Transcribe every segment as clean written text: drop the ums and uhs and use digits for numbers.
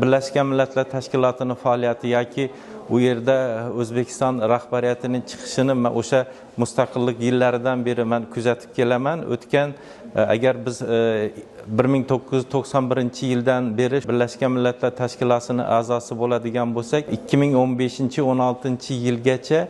Birlashgan Millatlar Tashkilotini faoliyati yoki u yerda O'zbekiston rahbariyatining chiqishini man o'sha mustaqillik yillaridan beri man kuzatib kelaman. O'tgan agar biz 1991-yildan beri Birlashgan Millatlar Tashkilotining a'zosi bo'ladigan bo'lsak, 2015-16-yilgacha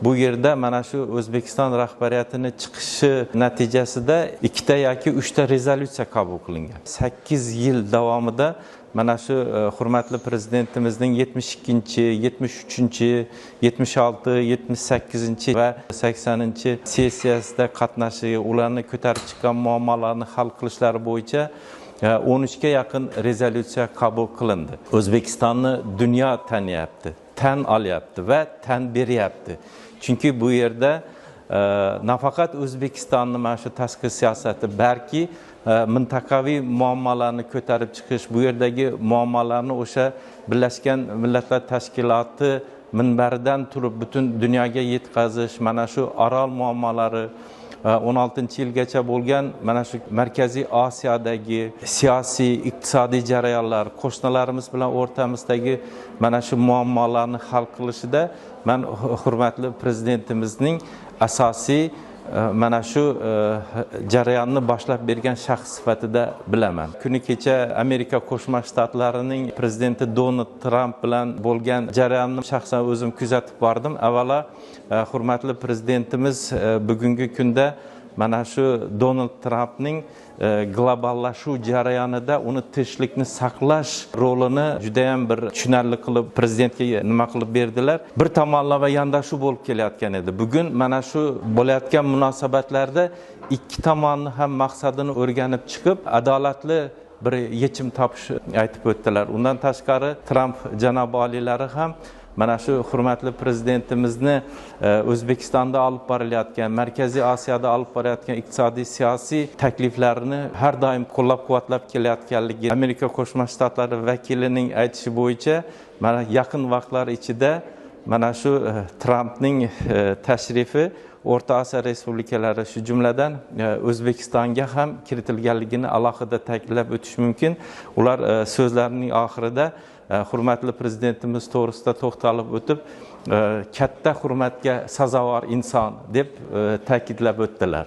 bu yerda mana shu O'zbekiston rahbariyatini chiqishi natijasida 2ta yoki 3ta rezolyutsiya qabul qilingan. 8 yil davomida mana shu hurmatli prezidentimizning 72-chi, 73-chi, 76, 78-chi va 80-chi sessiyasida qatnashishi, ularni ko'tarib chiqqan muammolarni hal qilishlari bo'yicha 13 ga yaqin rezolyutsiya qabul qilindi. O'zbekistonni dunyo taniyapti, tan olyapti va tan beryapti. Chunki bu yerda nafaqat O'zbekistonni mana shu tashqi siyosati, balki mintaqaviy muammolarni ko'tarib chiqish, bu yerdagi muammolarni o'sha Birlashgan Millatlar Tashkiloti minbaridan turib butun dunyoga yetkazish, mana shu Orol muammolari, 16-yilgacha bo'lgan mana shu Markaziy Osiyodagi siyosiy, iqtisodiy jarayonlar, qo'shnilarimiz bilan o'rtamizdagi mana shu muammolarni hal qilishida man hurmatli prezidentimizning asosiy mana shu jarayonni boshlab bergan shaxs sifatida bilaman. Kuni kecha Amerika Qo'shma Shtatlarining prezidenti Donald Tramp bilan bo'lgan jarayonni shaxsan o'zim kuzatib bordim. Avvalo hurmatli prezidentimiz bugungi kunda mana shu Donald Trampning globallashuv jarayonida uni tinchlikni saqlash rolini juda ham bir tushunarli qilib prezidentga nima qilib berdilar. Bir tomonlama yondashuv bo'lib kelayotgan edi. Bugun mana shu bo'layotgan munosabatlarda ikki tomonni ham maqsadini o'rganib chiqib, adolatli bir yechim topish aytib o'tdilar. Undan tashqari Tramp janobi oliylari ham mana shu hurmatli prezidentimizni O'zbekistonda olib borilayotgan, Markaziy Osiyoda olib borayotgan iqtisodiy, siyosiy takliflarini har doim qo'llab-quvvatlab kelayotganligi, Amerika Qo'shma Shtatlari vakilining aytishi bo'yicha mana yaqin vaqtlar ichida mana shu Trampning tashrifi O'rta Osiyo respublikalari, shu jumladan O'zbekistonga ham kiritilganligini alohida ta'kidlab o'tish mumkin. Ular so'zlarining oxirida hurmatli prezidentimiz to'g'risida to'xtalib o'tib, katta hurmatga sazovor inson deb ta'kidlab o'tdilar.